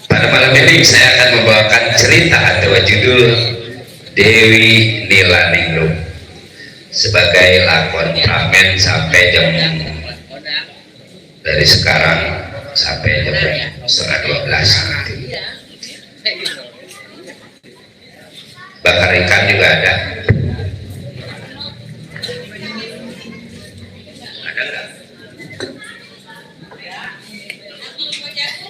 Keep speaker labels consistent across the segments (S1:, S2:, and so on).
S1: Pada malam ini saya akan membawakan cerita atau judul Dewi Nilaningrum sebagai lakon pramen sampai jam dari sekarang sampai jam 11:30 nanti. Bakar ikan juga ada. Ada nggak?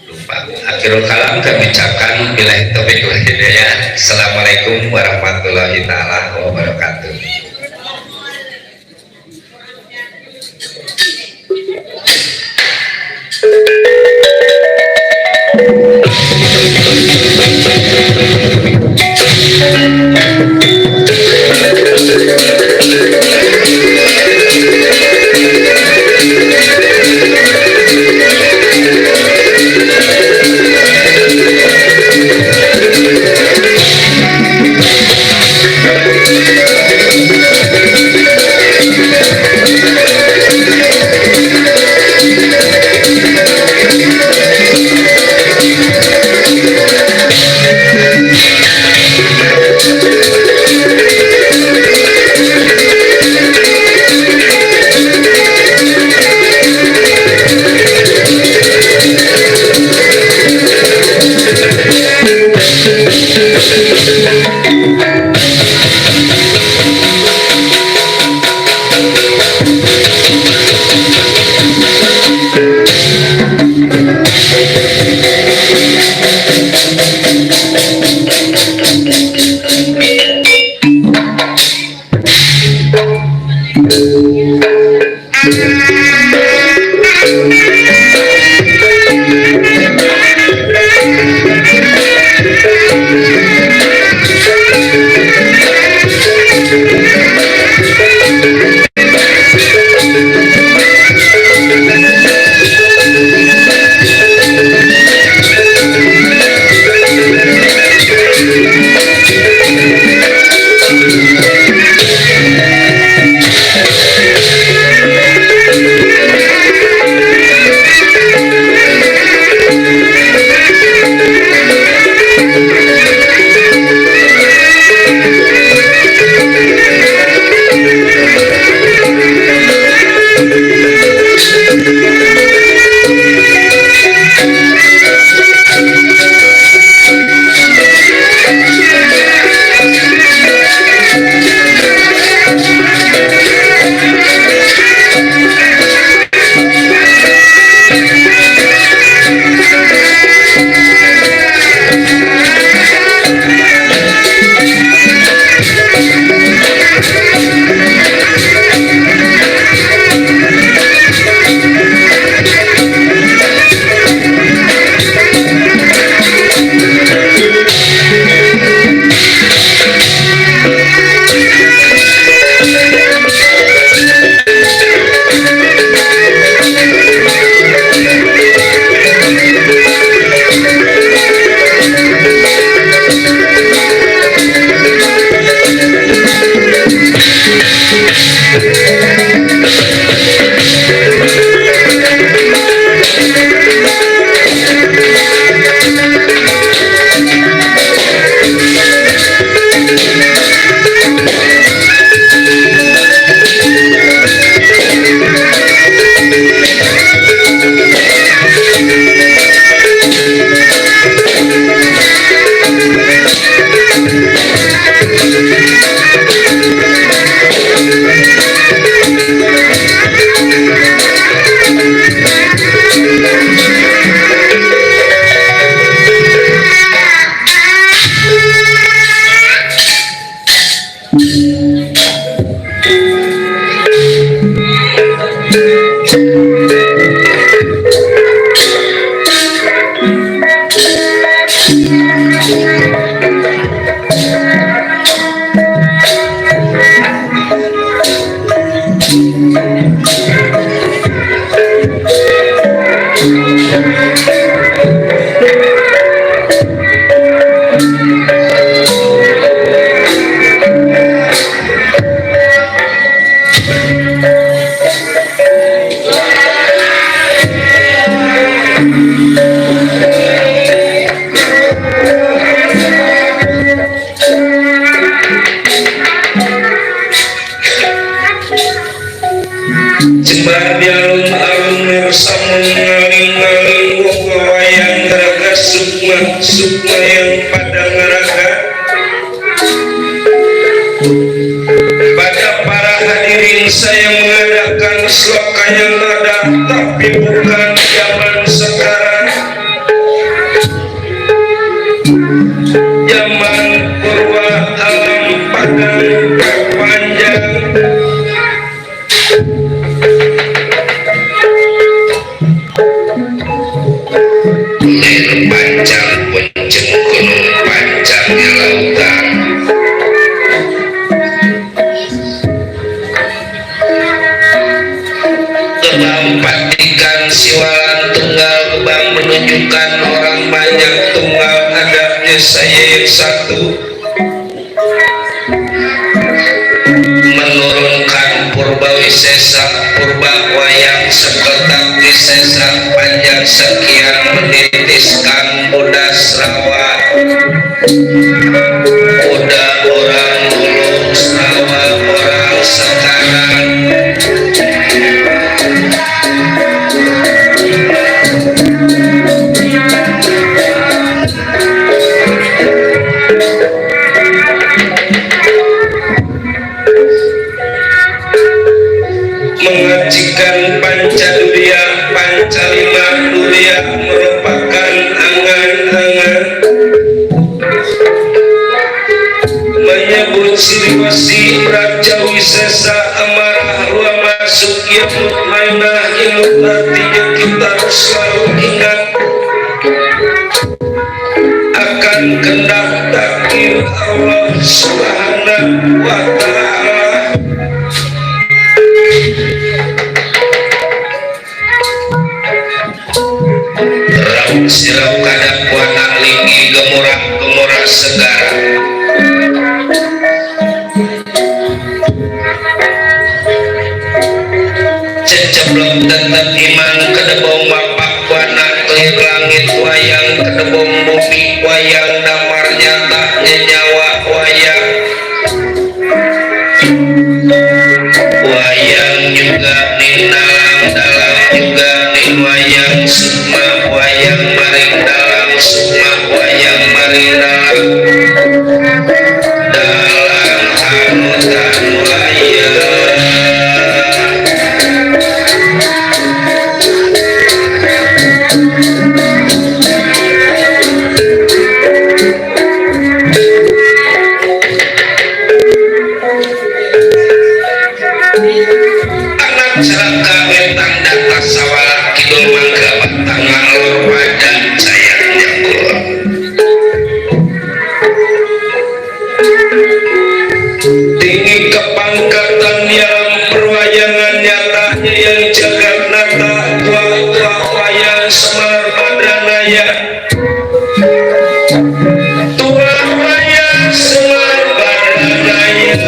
S1: Lupa. Akhirul kalam kami ucapkan billahi taufiq wal hidayah. Assalamualaikum warahmatullahi taala wabarakatuh. sukma yang pada ngaraga. Pada para hadirin saya mengadakan sloka yang ada tapi bukan zaman sekarang, zaman purba alam padang panjang. Lir panjang puncung gunung panjangnya lautan. Kebang patikan siwalan tunggal, kebang menunjukkan orang banyak tunggal, adanya saya yang satu. Menurunkan purba wisesa, purba wayang seketak wisesa panjang sekian menitiskan bodas rawa. Udah orang dulu rawa orang sekarang. Mengajikan pancaduria, pancalima duria merupakan angan-angan. Menyebut siliwasi raja wisesa amarah rua masuk ilmu mainah ilmu artinya kita selalu ingat akan kehendak takdir Allah Subhanahu wa ta'ala. Raut sirap kadang kuanak linggi gemurah-gemurah segara. Ceceblok tetap iman kedebong bapak kuanak kelir langit wayang kedebong bumi wayang damar nyata nyawa wayang. Wayang juga ninalang dalam juga nin wayang sukma wayang maring dalam sukma wayang maring dalam hanutan wayang. Anak ceraka betang data sawala kidul mangga batang ngalor wadah sayangnya kulon. Tinggi kepangkatan yang perwayangan nyatanya yang jagat nata tua-tua wayang semar badanaya. Tua wayang semar badanaya.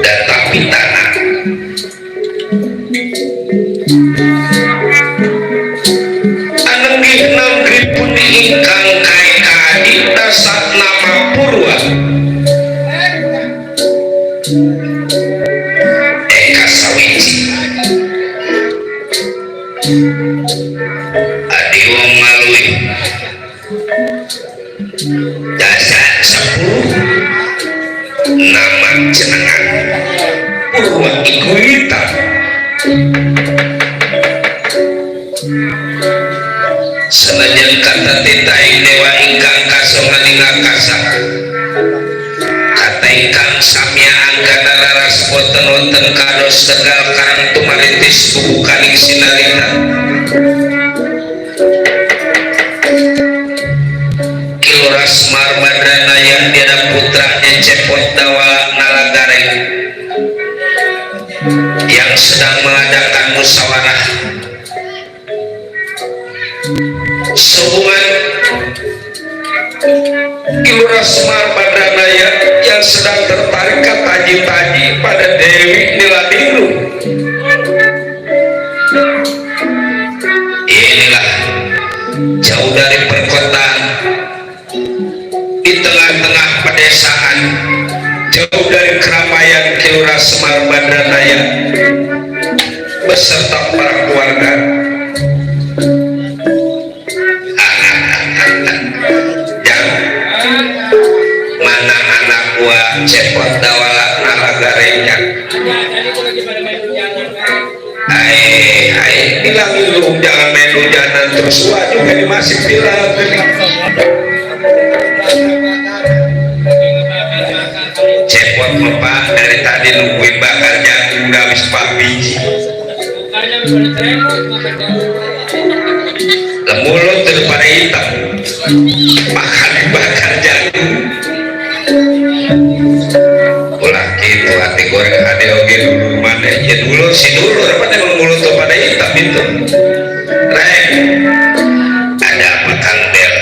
S1: Data pitana anenggih negeri puni ingkang kae adita sat nama purwa eka sawiji adi wong ngalui dasa 10 nama jenengan purwa ikuita. Senajan kata titai dewa ingkang kasonganing akasa Sarang samya anggana laras boten wonten kados tegal karang tumaritis buku kaning sinarita Kiluras Marmadranaya Dina putranya Cepot Dawala Nalagareng yang sedang mengadakan musyawarah sehubungan Kiluras Marmadranaya yang sedang tertarik taji-taji pada Dewi Niladiru. Inilah jauh dari perkotaan, di tengah-tengah pedesaan, jauh dari keramaian Kiluras Marmadranaya beserta para keluarga. Mana anak gua Cepot Dawala Nalagarenya. Hai, bilangin lu jangan main hujanan terus gua juga masih bilang. Cepot Pak dari tadi nungguin bakar jagung udah habis 4 biji. Lemulut daripada hitam makan bakar jagung ulah gitu hati goreng hati oke dulu mana ya dulu si dulu apa emang mulut tuh pada hitam itu Reng ada apa Kang Bel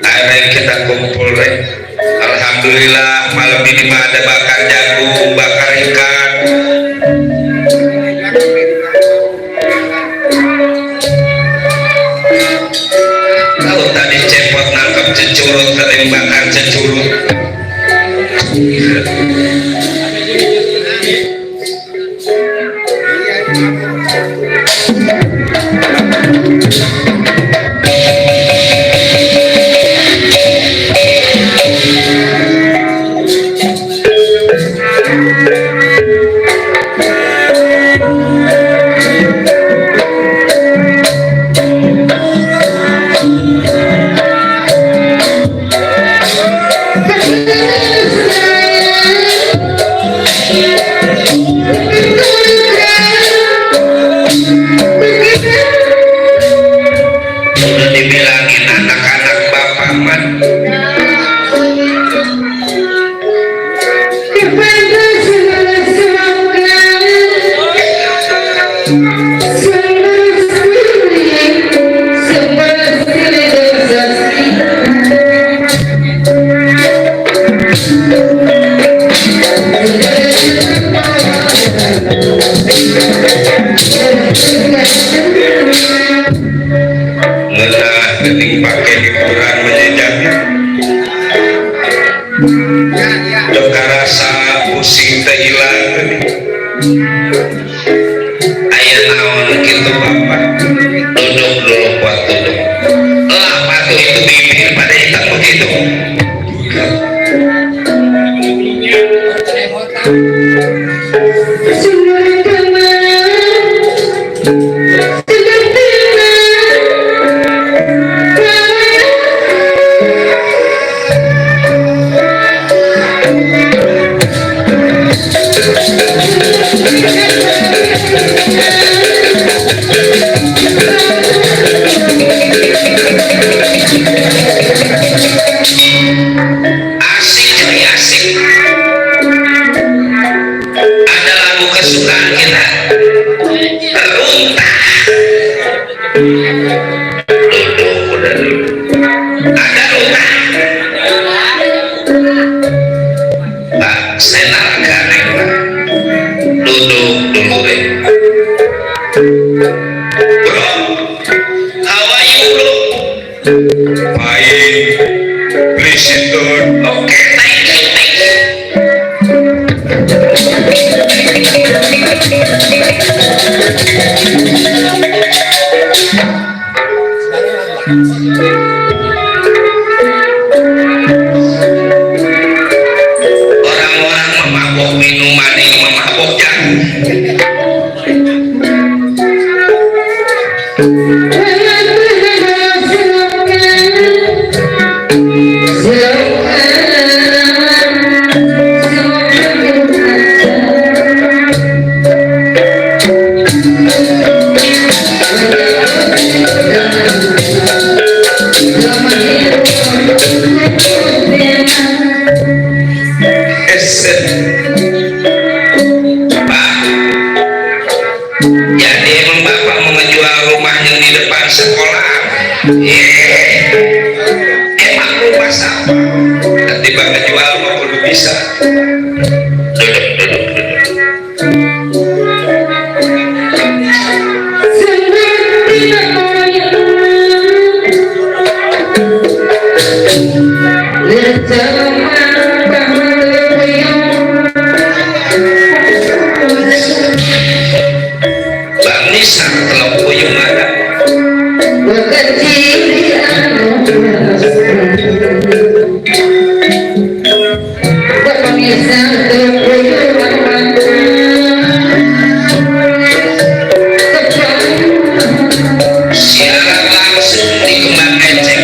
S1: ayo kita kumpul Reng alhamdulillah malam ini mah ada bakar jagung bakar ikan kalau tadi Cepot nangkep cecurut tadi bakar cecurut pasar nanti bakal jual mau kudu bisa duduk Bang Nisa kalau puyung ada siaran langsung di Kembang Eceng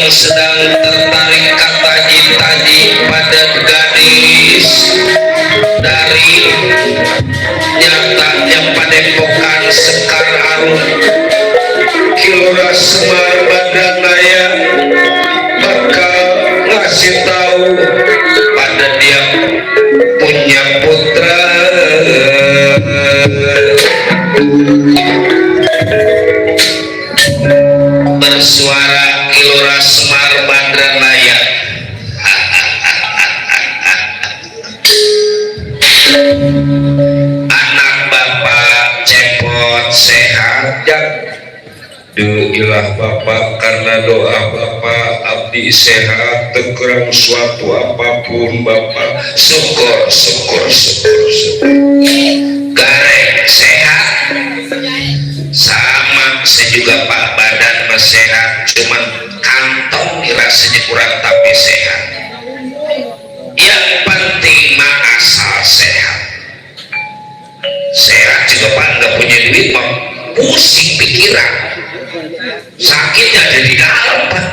S1: sedang tertarik kata taji padat gadis dari nyatanya padepokan Sekar Arum Kilora Semar Badanaya bakal ngasih tahu pada dia punya putra bersuara Kilora Semar Badanaya. Anak bapak cepot sehat jak ilah bapak karena doa bapak abdi sehat tekurang suatu apapun bapak syukur garek sehat sama saya juga pak badan masih sehat cuman kantong rasanya kurang tapi sehat yang penting mah asal sehat juga pak nggak punya duit pak pusing pikiran sakitnya ada di dalam pak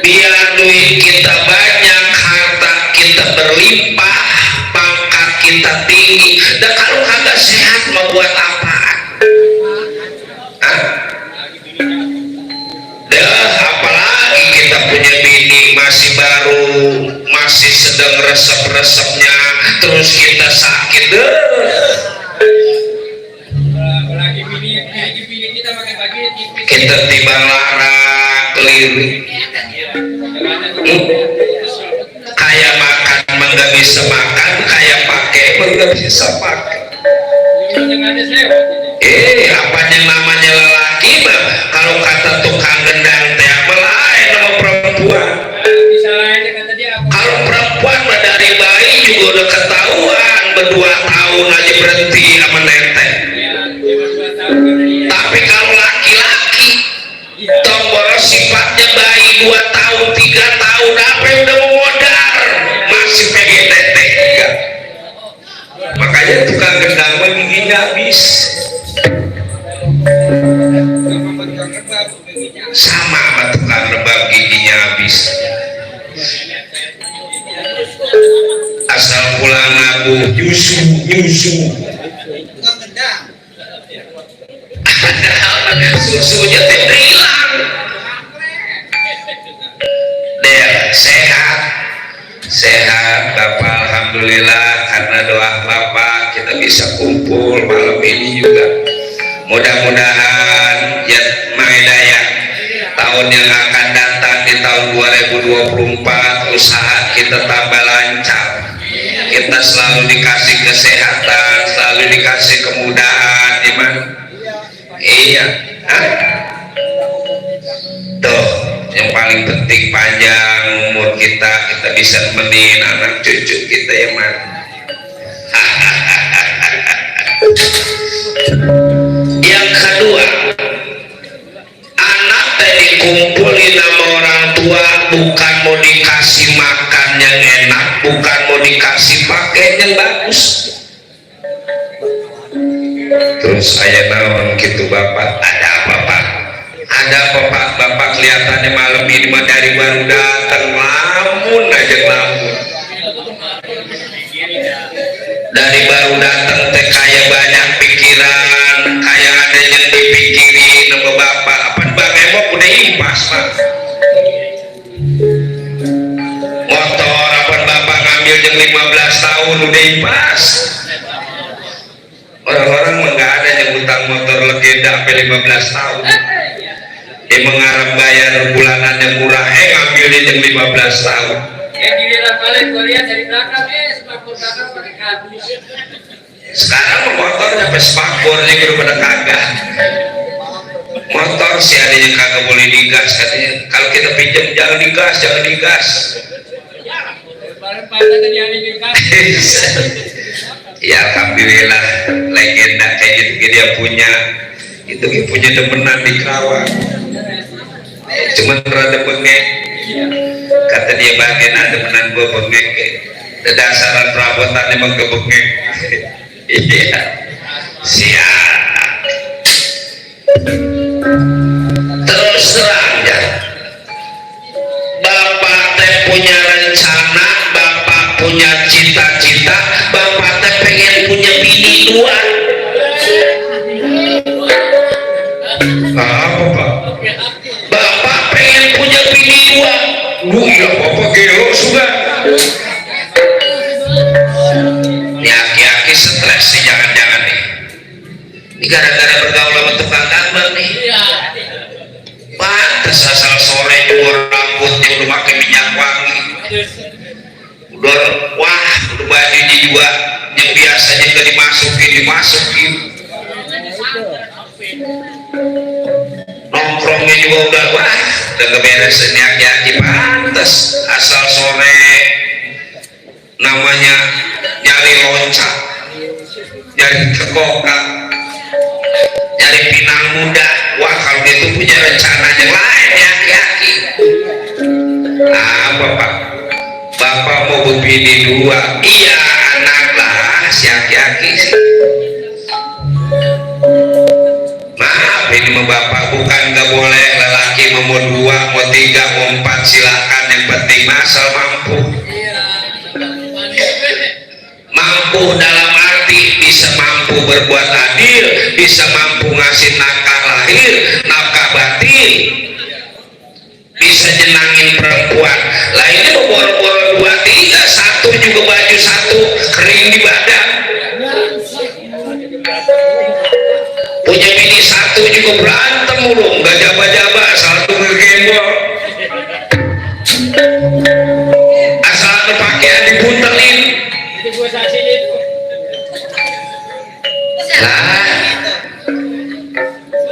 S1: biar duit kita banyak harta kita berlimpah pangkat kita tinggi dan kalau kagak sehat mau buat apaan apalagi kita punya bini masih baru masih sedang resep-resepnya terus kita sakit kita tiba lara keliling kayak makan nggak bisa makan kayak pakai nggak bisa pakai apanya namanya lelaki mah kalau kata tukang gendang teh melain sama perempuan kalau perempuan mah dari bayi juga udah ketahuan berdua tahun aja berhenti sama netek tapi kalau laki-laki tombol sifatnya bayi 2 tahun 3 tahun apa yang udah memodar masih pengen netek makanya tukang gendang mah giginya habis sama sama tukang rebab giginya habis asal pulang ngabuh nyusu susunya tidak hilang dia sehat bapak alhamdulillah karena doa bapak kita bisa kumpul malam ini juga mudah-mudahan ya Maedaya tahun yang akan datang di tahun 2024 usaha kita tambah lancar kita selalu dikasih kesehatan selalu dikasih kemudahan iman iya tuh yang paling penting panjang umur kita bisa nemenin anak cucu kita ya man yang kedua anak tadi kumpulin sama orang tua bukan mau dikasih makan yang enak bukan mau dikasih pakaian yang bagus terus saya naon gitu bapak ada apa pak bapak kelihatannya malam ini mah dari baru datang lamun aja lamun dari baru datang teh kayak banyak pikiran kayak ada yang dipikirin sama bapak apa bang emok udah impas pak motor apa bapak ngambil yang 15 tahun udah impas orang-orang mah nggak ada yang utang motor legenda sampai 15 tahun dia mengharap bayar bulanannya murah ngambilnya yang 15 tahun
S2: giliran balik gue lihat dari belakang spakbor belakang pakai kardus
S1: sekarang motor sampai spakbor juga udah pada kagak motor sih ada yang kagak boleh digas katanya kalau kita pinjam jangan digas ya alhamdulillah legenda kayak gitu dia punya itu dia punya demenan di Kerawang cuman rada bengek kata dia bagian ada demenan gua bengek dasaran perabotan emang kebengek iya siap terus terang ya bapak teh punya rencana, bapak punya cita-cita, bapak teh pengen punya bini dua. Apa pak? Bapak pengen punya bini dua. Iya bapak gelo juga. Ini aki-aki stres nih, jangan-jangan nih. Ini gara-gara bergaul sama tukang tambang nih. Pantes asal sore juga rambutnya udah pakai minyak wangi. Udah wah, udah bajunya juga yang biasanya nggak dimasukin. Nongkrongnya juga udah wah, udah keberes ini aki-aki. Pantes asal sore namanya nyari loncat, nyari tekokak, nyari pinang muda. Wah, kalau dia tuh punya rencana yang lain ya aki-aki. Apa pak? Bapak mau berbini dua. Iya anak lah si aki-aki sih. Maaf ini mah bapak bukan gak boleh lelaki mau dua, mau tiga, mau empat silakan, yang penting asal mampu. Mampu dalam arti bisa mampu berbuat adil, bisa mampu ngasih nafkah lahir, nafkah batin, bisa jenangin perempuan. Lah ini mau boro-boro 2, 3, 1 juga baju 1 kering di badan. Punya bini 1 juga berantem mulu, nggak jaba-jaba, satu ngegembol. Asal ada pakaian dibuntelin. Lah,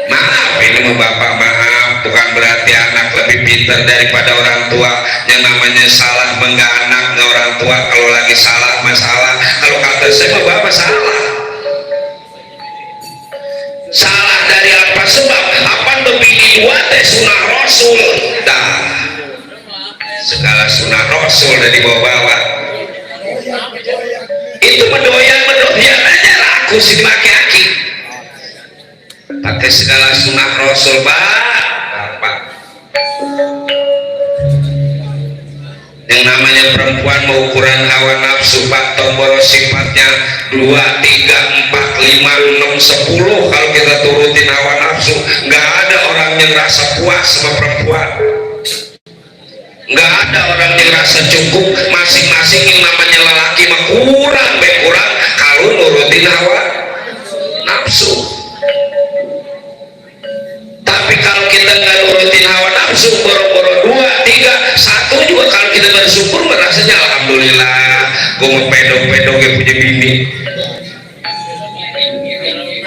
S1: maaf ini mah bapak maaf, bukan berarti anak lebih pintar daripada orang tua. Yang namanya salah menggak anak nggak orang tua. Kalau lagi salah masalah, kalau kata saya mah bapak salah. Salah dari apa sebab? Apa bini dua teh sunah rasul. Dah, segala sunah rasul dari bawa-bawa. Itu mendoyan aja laku si laki-laki. Pakai segala sunah rasul bapak. Yang namanya perempuan mau ukuran hawa nafsu pak, tombol sifatnya 2, 3, 4, 5, 6, 10. Kalau kita turutin hawa nafsu, nggak ada orang yang rasa puas sama perempuan, nggak ada orang yang rasa cukup. Masing-masing yang namanya lelaki mah kurang kalau nurutin hawa nafsu. Tapi kalau kita nggak nurutin hawa nafsu, boro-boro 2, 3, 1 juga kalau kita bersyukur merasanya alhamdulillah gue mau pedo-pedo gue punya bini.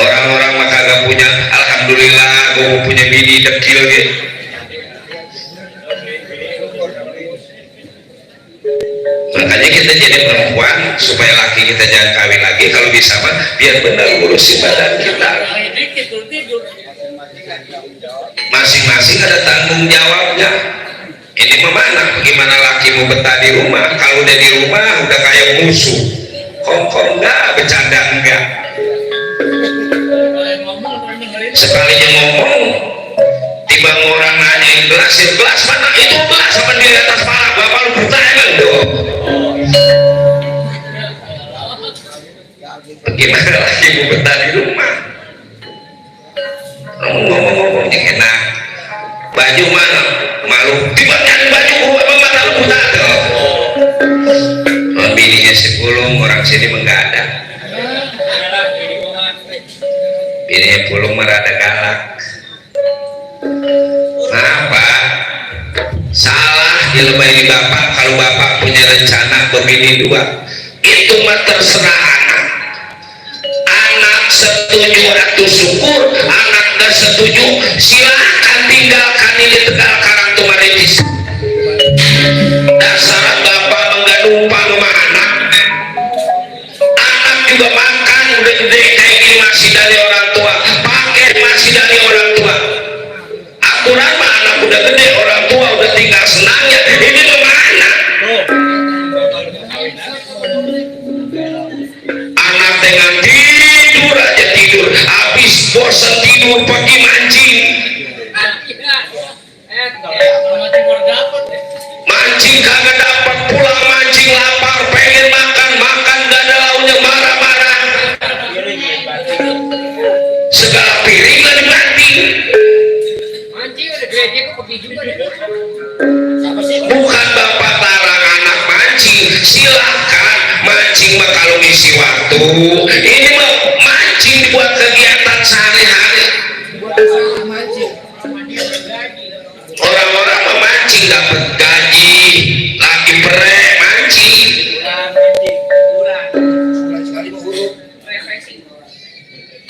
S1: Orang-orang mah kagak punya alhamdulillah gue mau punya bini dekil gitu. Makanya kita jadi perempuan supaya laki kita jangan kawin lagi, kalau bisa mah biar benar ngurusin badan kita. Masing-masing ada tanggung jawabnya. Ini mana? Bagaimana laki mau betah di rumah? Kalau udah di rumah udah kayak musuh. Kongkong enggak, bercanda enggak. Sekalinya ngomong, tiba orang nanyain gelas, ya gelas mana? Itu gelas sama di atas pala bapak lu bertanya dong. Bagaimana laki mau betah di rumah? Ngomong-ngomong yang enak. Baju mana? Malu tiba nyari baju emang mata lu buta tuh. Bininya 10, orang sini menggadak. Bininya 10 merada galak. Kenapa? Salah dilebahi bapak. Kalau bapak punya rencana berbini 2, itu mah terserah anak. Anak setuju atau syukur, anak gak setuju silakan tinggalkan ini Tegal Karang Tumaritis. Dasar bapak enggak numpang sama anak. Anak juga makan udah gede kayak gini masih dari orang tua, pakai masih dari orang tua. Aturan mah anak udah gede, orang tua udah tinggal senangnya. Ini gimana? Anak dengan tidur aja tidur, habis bosan tidur pergi mancing. mancing kagak dapat, pulang mancing lapar pengen makan, makan gak ada lauknya, marah-marah, segala piring gak dibanting.
S2: Mancing udah gereja kok kopi juga deh.
S1: Bukan bapak larang anak mancing, silakan mancing mah kalau ngisi waktu. Ini mah mancing buat kegiatan sehari-hari. Orang-orang mah mancing dapat gaji, lagi pere mancing.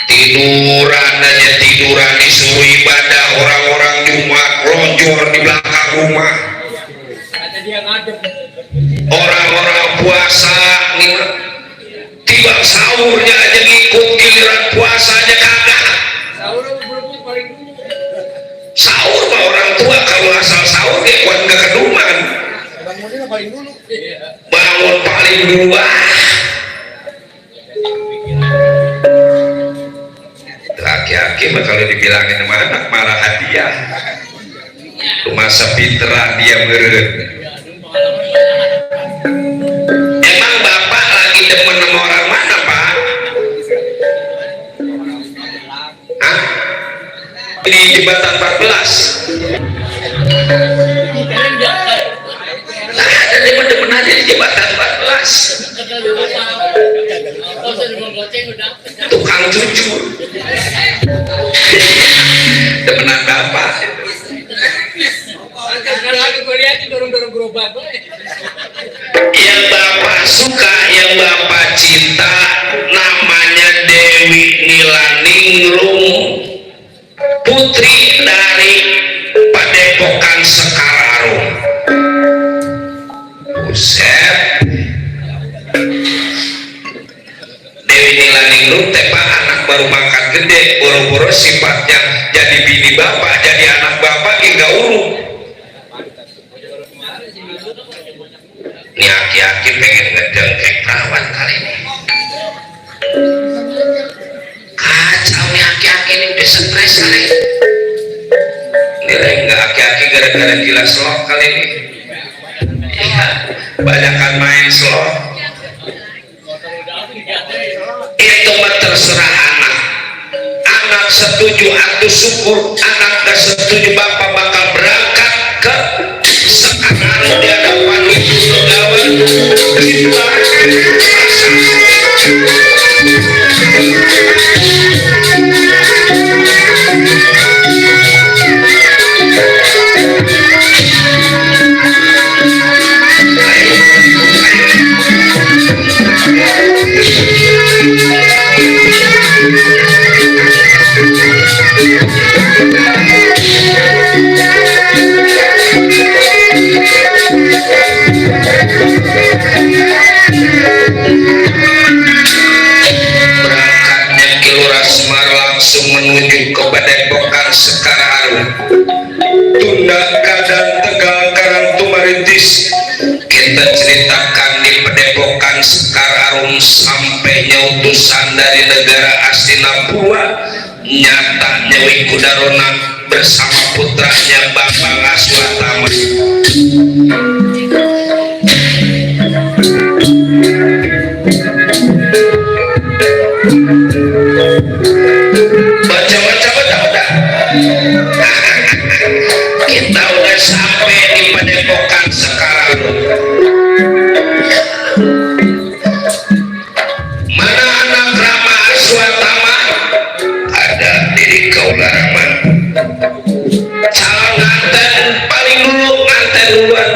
S1: Tiduran aja, tiduran disuruh ibadah, orang-orang Jumat lonjor di belakang rumah. Orang-orang puasa nih, tiba sahurnya aja ngikut, giliran puasa aja kagak. Sahur mah orang tua kalau asal sahur kayak kuat kekeduman. Bangun paling duluan. Laki-laki mah kalau dibilangin sama anak malah hadiah. Rumah sepinteran dia meren. Emang bapak lagi demen sama orang mana, Pak? Hah? Di jembatan 14. Nah, ada demen-demen aja di jembatan 14. Tukang jujur. Demenan bapak. Yang bapak suka, yang bapak cinta, namanya Dewi Nilaningrum, putri dari Padepokan Sekararum. Buset, Dewi Nilaningrum tepa anak baru makan gede, boro-boro sifatnya jadi bini bapak, jadi anak bapak hingga urung. Ini aki-aki pengen ngedengkek perawan kali ini. Kacau nih aki-aki ini udah stres kali ini. Nilai nggak aki-aki gara-gara gila slot kali ini. Iya, banyakan main slot. Itu mah terserah anak. Anak setuju atau syukur, anak gak setuju bapak bakal berangkat ke sekarang di hadapan ibu pegawai berangkatnya Kilurah Semar langsung menuju ke Padepokan Sekararum. Tunda kadang Tegal Karang Tumaritis. Kita ceritakan di Padepokan Sekararum sampainya utusan dari negara Astinapura, nyatanya Wikudarona bersama putranya Bambang Aswatama. Baca-baca udah. Kita udah sampai di Padepokan Sekararum. Mana anak Rama Aswatama? Ada diri Kaularaman. Calon nganten paling dulu, nganten duluan.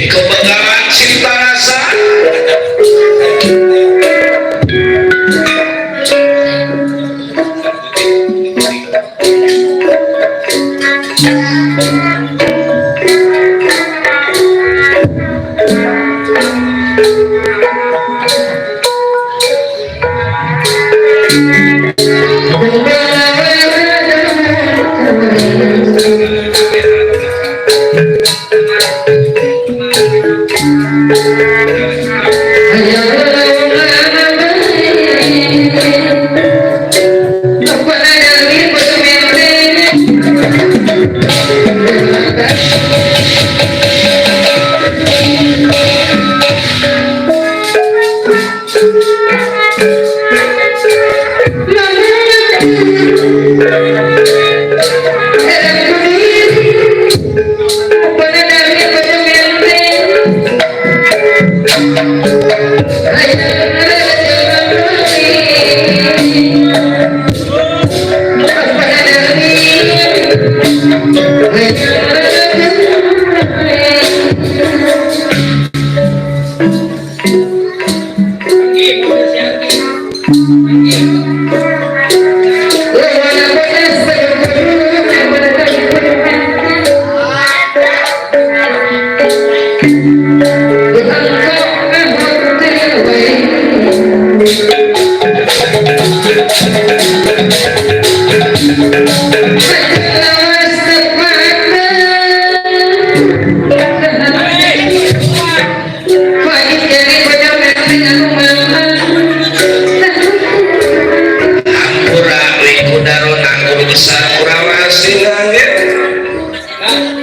S1: Kebegaran cinta rasa.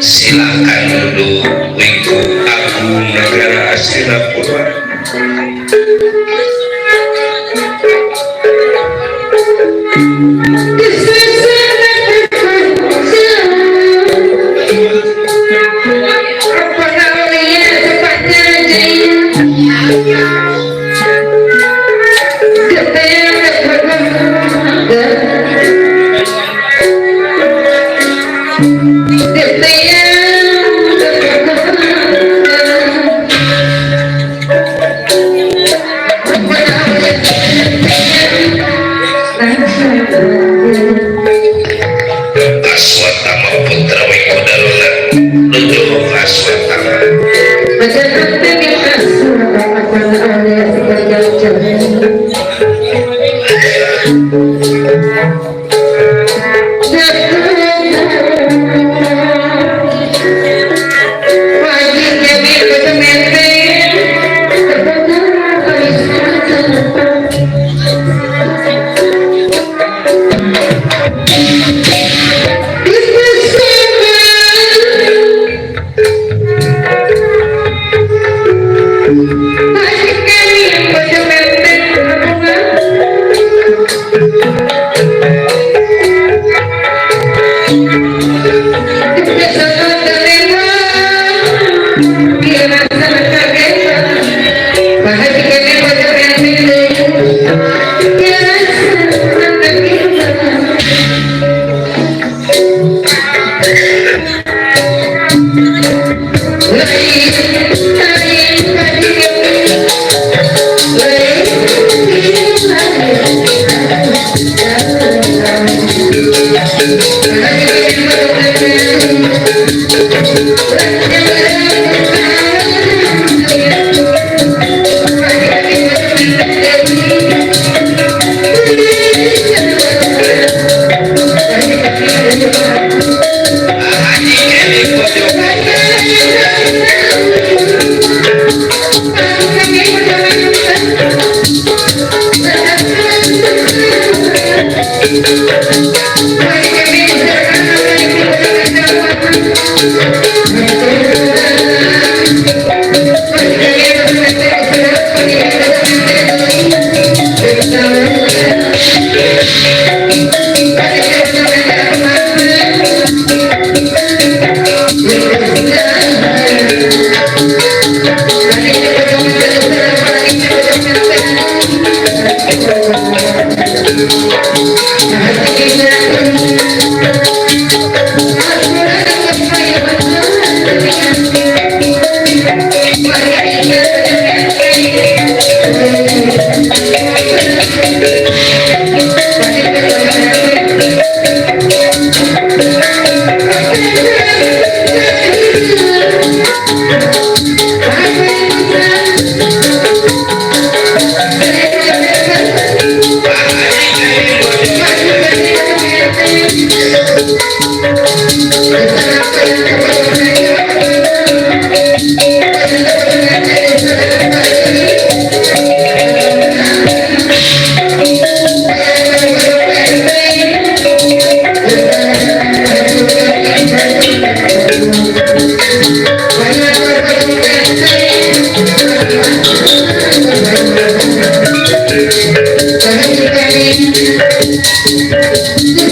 S1: Silakan duduk, Wiku Agung Negara Singapura. Aswatama Putra Wiku Daruna duduk Aswatama.
S3: Thank you.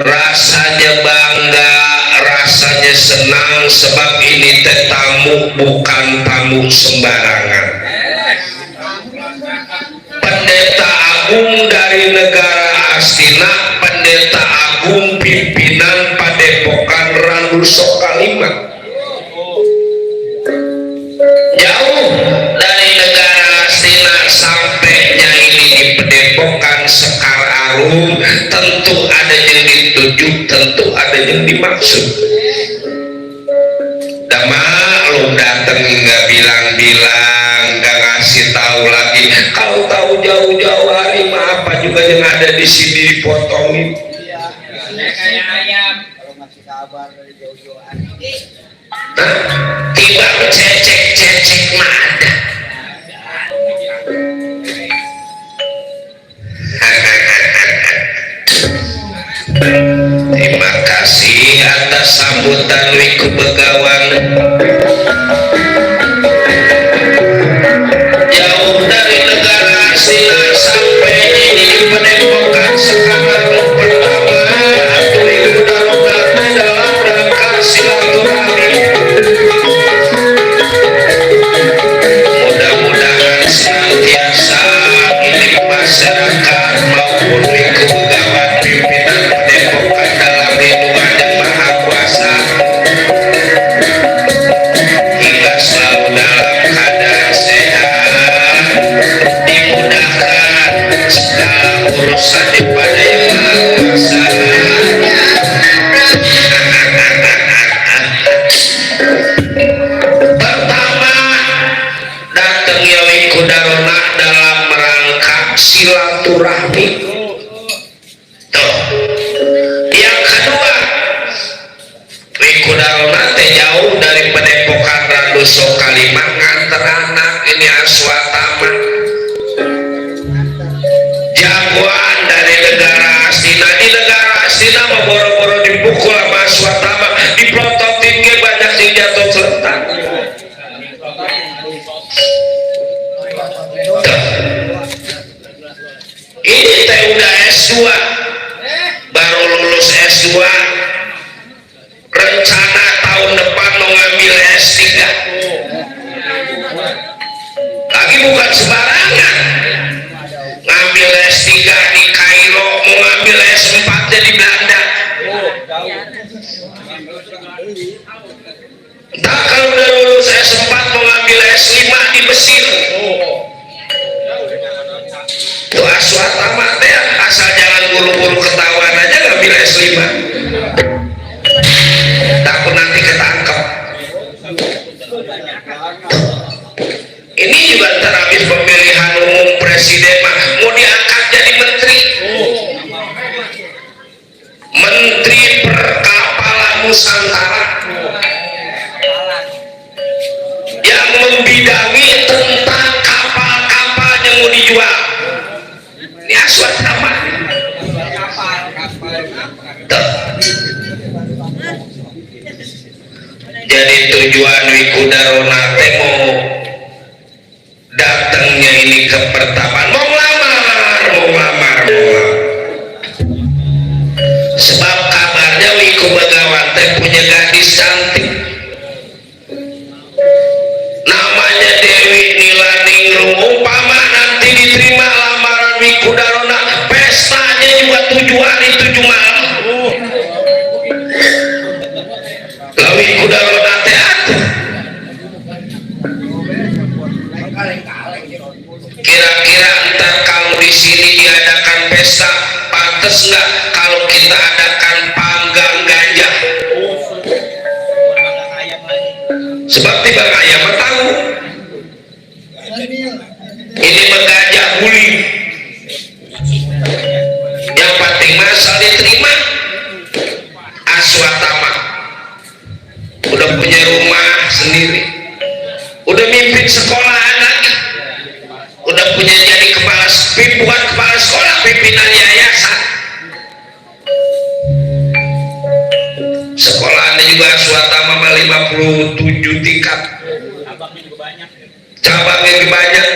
S1: Rasanya bangga, rasanya senang, sebab ini teh tamu, bukan tamu sembarangan. Pendeta agung dari negara Astina, pendeta agung pimpinan Padepokan Randu Sokalima, jauh dari negara Astina sampainya ini di Padepokan Sekar Arum. Tentu ada yang dituju, tentu ada yang dimaksud. Lu dateng nggak bilang-bilang, nggak ngasih tahu lagi. Kalau tahu jauh-jauh hari mah apa juga yang ada di sini dipotongin.
S2: Kayak ayam.
S3: Kalau ngasih kabar dari jauh-jauhan.
S1: Tiba cecek mah ada. Terima kasih atas sambutan Wiku Begawan. Jauh dari negara Astina sampai ini di Padepokan sekarang pertama Wiku datang dalam rangka silaturahmi. Mudah-mudahan senantiasa ini masyarakat maupun Wiku Begawan pimpinan Padepokan dalam lindungan yang maha kuasa hingga selalu dalam keadaan sehat, dimudahkan segala urusan daripada yang maha kuasa. Pertama datangnya Wiku Darona dalam rangka silaturahmi. Tuh. Yang kedua, Wiku Darona teh jauh dari Padepokan Randu Sokalima nganter anak ini Aswatama. Jagoan dari negara Astina, di negara Astina mah boro-boro dipukul sama Aswatama, diplototin ge banyak yang jatuh terletak. Ini teh udah S2, baru lulus S2, rencana tahun depan mau ngambil S3. Lagi bukan sembarangan, ngambil S3 di Kairo, mau ngambil S4 di Belanda. Entah kalau udah lulus S4 mau ngambil S5 di Mesir. Tuh Aswatama teh asal jangan buru-buru ketahuan aja ngambil S5. Takut nanti ketangkep. Ini juga ntar habis pemilihan umum presiden mah mau diangkat jadi menteri. Menteri Perkapalan Nusantara yang membidangi tentang kapal-kapal yang mau dijual. Ini Aswatama. Jadi tujuan Wikudarona teh mau datangnya ini ke pertapaan, mau lamar. Sebab kabarnya Wiku Begawan teh punya gadis cantik, namanya Dewi Nilaningrum. Umpama nanti diterima lamaran Wikudarona, pestanya juga 7 hari 7 malam. Lawi Wikudarona teh atuh. Kira-kira ntar kalau di sini diadakan pesta, pantas nggak kalau kita adakan panggang gajah? Sebab tiba ayam tahu ini menggajah huli. Yang penting masal diterima. Aswatama udah punya rumah sendiri, udah mimpin sekolahan lagi, udah punya jadi bukan kepala sekolah, pimpinan yayasan. Sekolahnya juga Aswatama 57 tingkat, cabangnya lebih banyak.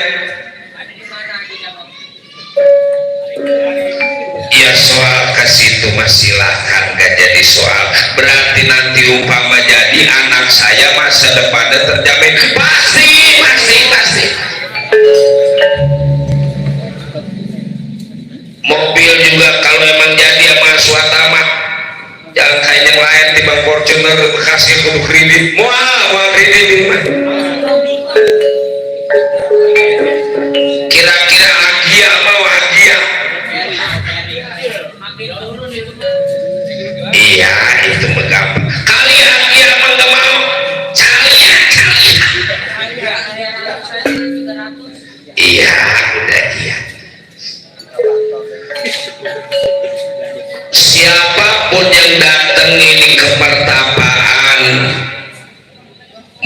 S1: Ya soal ke situ mah silakan, gak jadi soal. Berarti nanti umpama jadi anak saya masa depannya terjamin, pasti. Mobil juga kalau emang jadi sama Aswatama, jangan kayak yang lain timbang Fortuner Bekasi kudu kredit, mau kredit ini mah. Kira-kira Agia mau Agia? Iya, itu menggampang. Kali Agia emang gak mau, cari. Iya, udah iya. Siapapun yang datang ini ke pertapaan,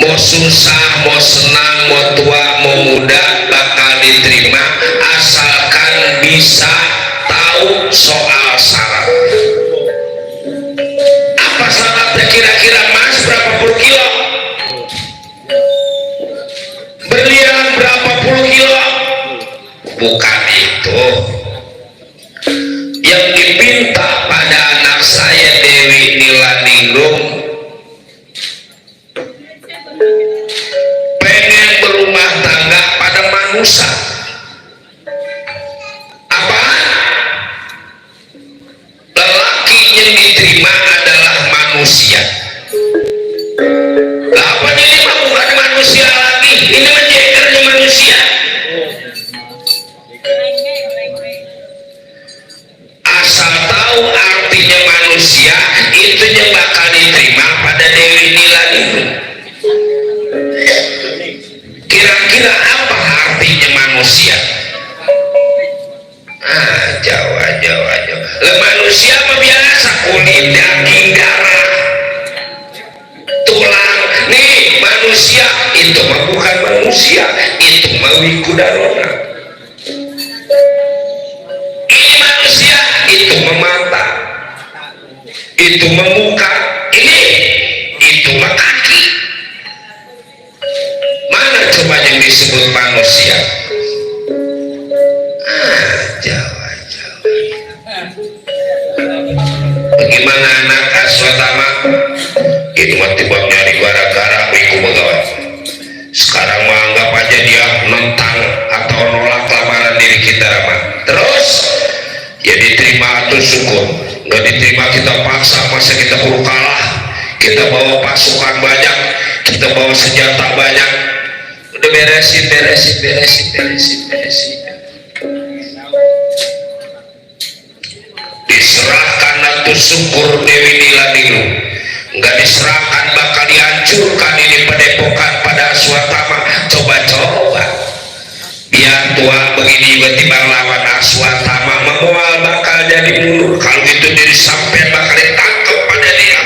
S1: mau susah, mau senang, mau tua, mau muda, bakal diterima asalkan bisa tahu soal syarat. Apa syaratnya kira-kira? Mas berapa puluh kilo? Berlian berapa puluh kilo? Bukan itu yang diminta pada anak saya Dewi Nilaningrum. Pengen berumah tangga pada manusia. Apa? Lelaki yang diterima adalah manusia. Lah apa ini mah bukan manusia lagi, ini menjegernya manusia. Asal tahu artinya manusia, itu yang bakal diterima pada Dewi Nilaningrum. Kira-kira apa artinya manusia? Jawa. Lah manusia mah biasa kulit, daging, darah, tulang. Nih manusia, itu mah bukan manusia, itu mah Wikudarona. Ini manusia, itu memata, itu memuka, itu mah kaki. Mana coba yang disebut manusia? Jawa. Bagaimana anak Aswatama? Itu mah timbang nyari gara-gara Wiku Begawan. Sekarang mah anggap aja dia nentang atau nolak lamaran diri kita, Rama. Terus ya diterima atau syukur, nggak diterima kita paksa, masa kita perlu kalah. Kita bawa pasukan banyak, kita bawa senjata banyak. Udah beresin. Diserahkan atau syukur Dewi Nilaningrum, nggak diserahkan bakal dihancurkan ini padepokan pada Aswatama. Coba biar tua begini timbang lawan Aswatama, memual bakal jadi mundur. Kalau itu diri sampai bakal ditangkap pada dia.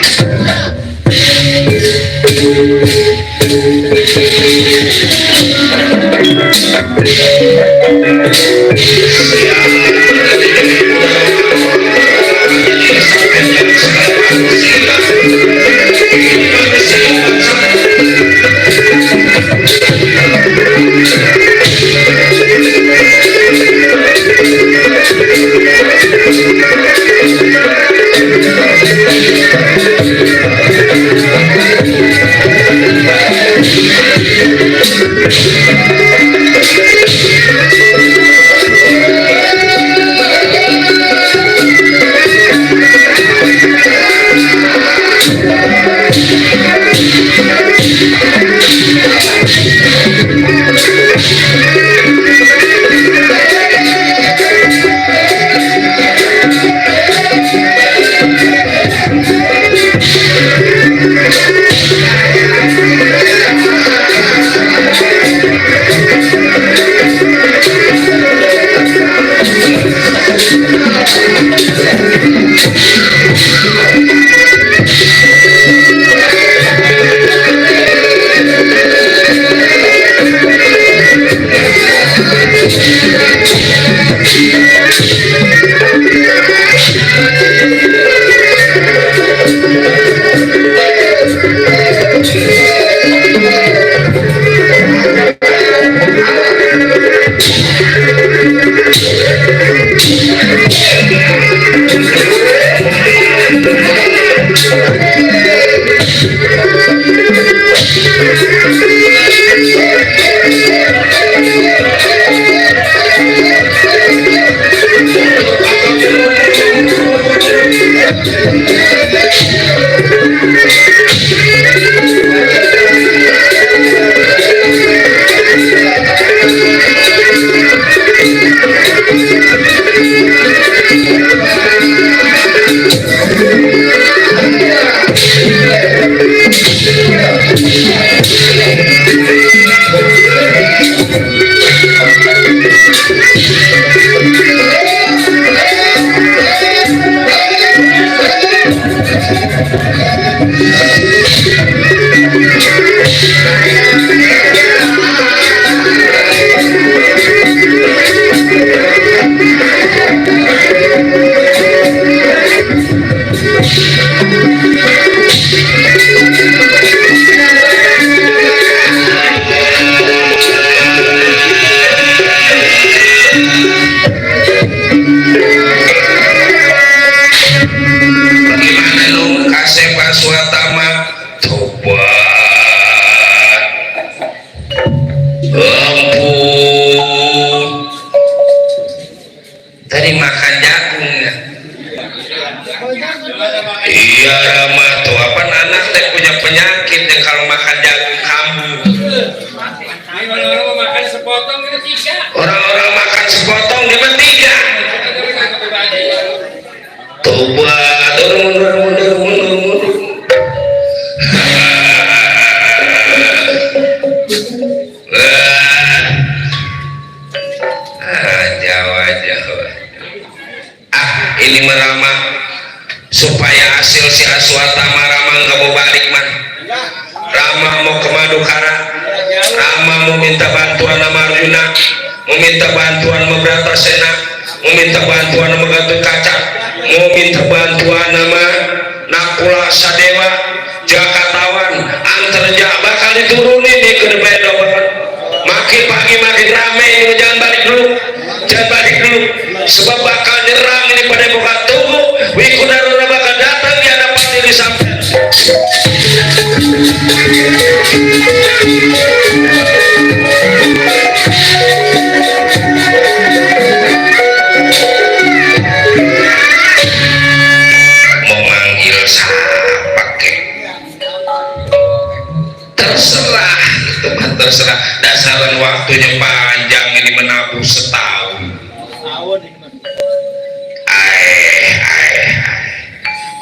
S1: Terserah, dasaran waktunya panjang ini menabung setahun.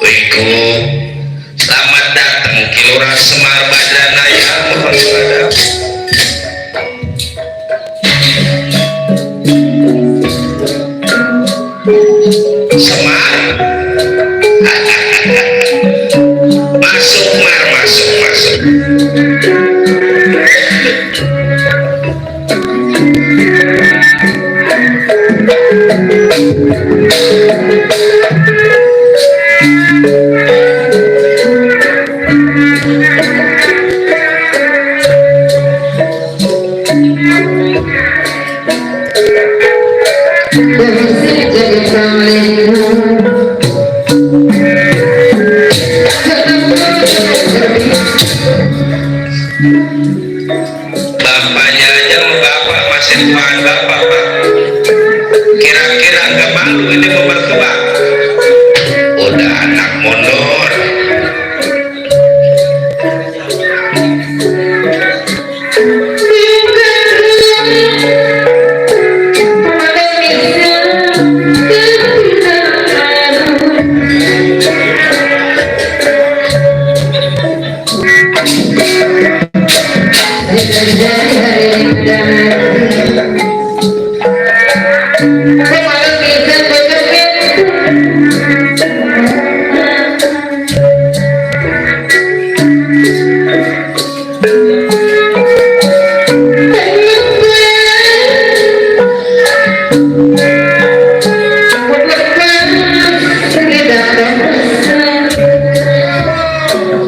S1: Wiku, selamat datang ke Lurah Semar Badranaya, mohon pada Semar. Masuk Mar, masuk. mundur.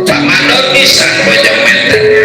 S1: Pak Mandor bisa bojong menten.